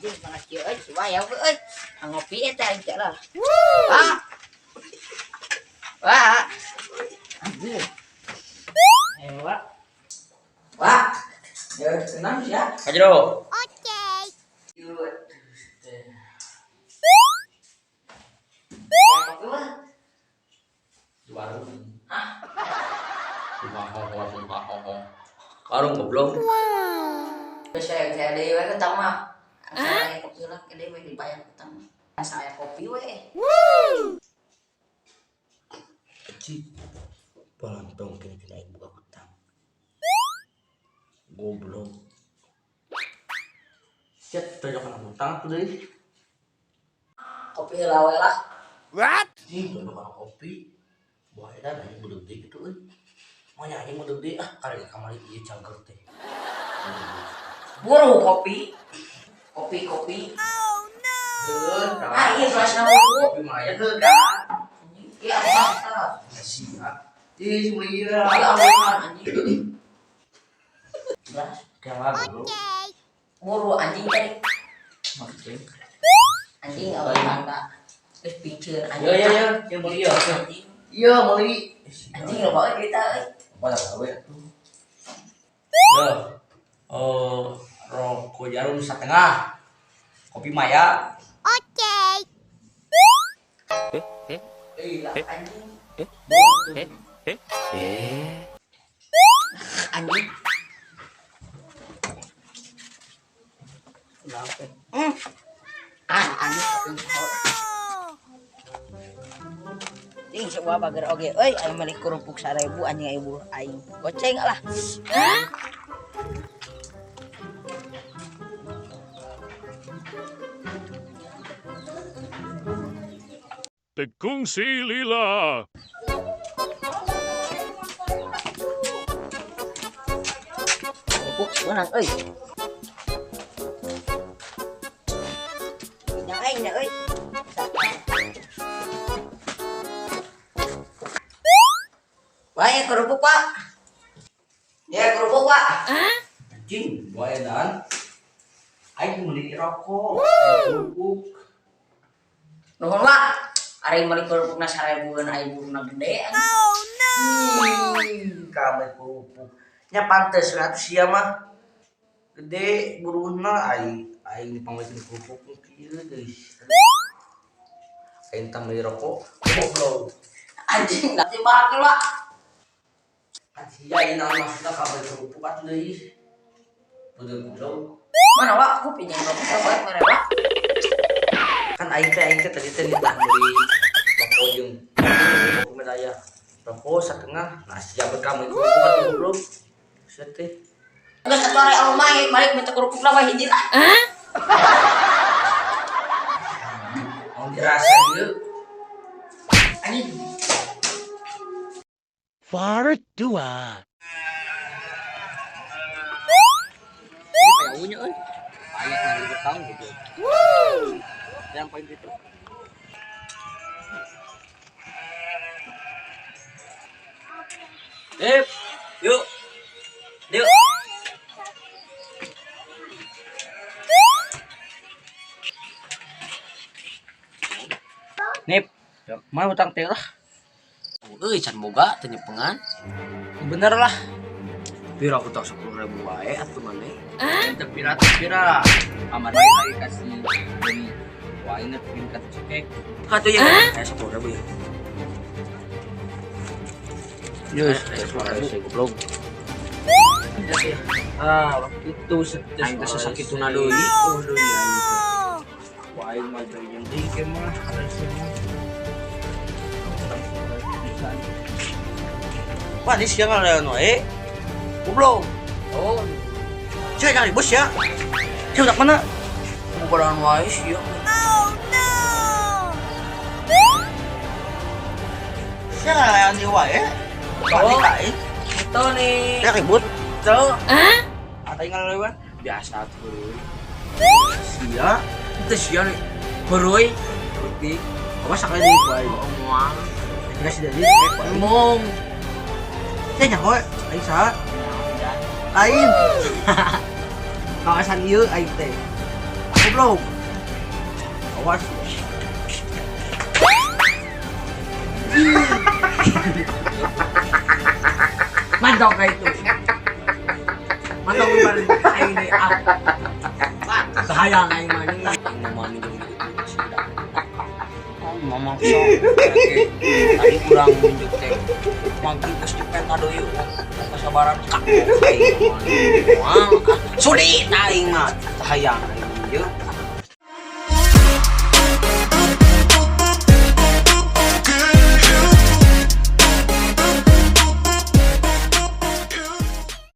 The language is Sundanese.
Anjing panas kieu euy, suaya euy. Ngopi eta aing teh lah. Ah. Wah. Anjing. Ayo, Wak. Wah. Ya, tenang ya. Kajro. Yuk. Kopi wah. Di warung. Hah? Warung goblok. Saya saya deui we utang mah. Saya kopi lah, gede we dibayar utang mah. Saya kopi we. Cik. Balantong kini kini aing buka hutang. Goblok. Siap tonjokan hutang tuh deui. Kopi heula we lah. Cing, tonjokan kopi. Wah, eta anjing budak deui kitu euy. Manya anjing budak deui ah karek kamari ieu cangker teh. Buru kopi. Kopi kopi. Ah, iya gelas nama Kopi mah aya heuh da. Iya apa? Sia. Ih, meuli ieu. Iya apa anjing. Gelas. Kayak goblok. Buru anjing tadi. Maksudnya. Anjing awal tanda. Terus pincir anjing. Yo yo yo, yang beli yo. Anjing. Iya, beli. Anjing lo bawa kita euy. Apa tahu ya? Yo. Oh, rokok jarum setengah. Kopi Maya. Iya anjing. Anjing. Hmm. Ah, anjing. Ting sebuah bager oge euy aing meuli kerupuk 1000 anjing aing buruh aing. Goceng lah. Tekungsi lila. Kerupuk menang euy. Yang aing nya euy. Wah, ya kerupuk, Pak. Ya kerupuk, Pak. Anjing, buaya dan. Aing beli rokok, kerupuk. Nuhun, Pak. Ari meuli kerupukna 1000-eun aing buruhna gede. Kame kerupuk. Nya pantes we atuh sia mah. Gede buruhna aing aing dipangmeulikeun kerupuk kieu deui. Aing tah meuli rokok, goblok. Anjing, da bakal, Pak. Anjing ya ini naon maksudna kabeh kerupuk atuh deui. Bener goblok. Mana, Pak? Aku pinjam rokok Pak, mere, Pak. Kan aing teh tadi teh nitah meuli rokok jeung kerupuk mah aya. Rokok setengah, nah sia bekam meuli kerupuk atuh goblok. Set teh. Geus atuh ari alumah balik minta kerupuk lah hiji lah. Mau dirasa ieu. Anjing. Part 2. Ini payaunya euy. Payah nyari utang gitu. Yang paling gitu. Eh, yuk. Yuk. Nip, mana utang teh lah? Euy, can boga teu nyepengan. Bener lah. Pira aku tau 10.000 wae atuh maneh. Ente pira teh pira. Kamar lain lagi kasih ini. Wah, ini pin kasih cekek. Katuh ya. 10.000 ya. Yes, 10.000 goblok. Ah, waktu itu Aing teh sasakituna deui. Oh, deui aing teh. Wah, aing mah dari yang deui ke mah, harusnya mah. Wah, ini siang ada wae. Goblok. Oh, Sia nyari bos ya. Sia udah mana? bubaran wae sia. Sia ngalayan di wae. Panik aing. Itu nih. Sia ribut. Tuh. Atau ngalawan? Biasa tuh. Sia. Itu sia nih. Heureuy. Bukti. Awas sakali deui ku aing. Oh, moal. Dikasih dari cekek ku aing. Ngomong. Sia nyaho aing saha? Aing. Kawasan ieu aing teh. Goblok. Awas. Mantap kayak itu. Mantap kemarin aing deui ah. Sayang aing mah ini. Aing mah minjem duit sudah. Oh, mama sok. Tadi kurang minjem teh. Mangki geus dipenta deui kasabaran kak. Aing mah. Sudi ta aing mah. Hayang aing minjem.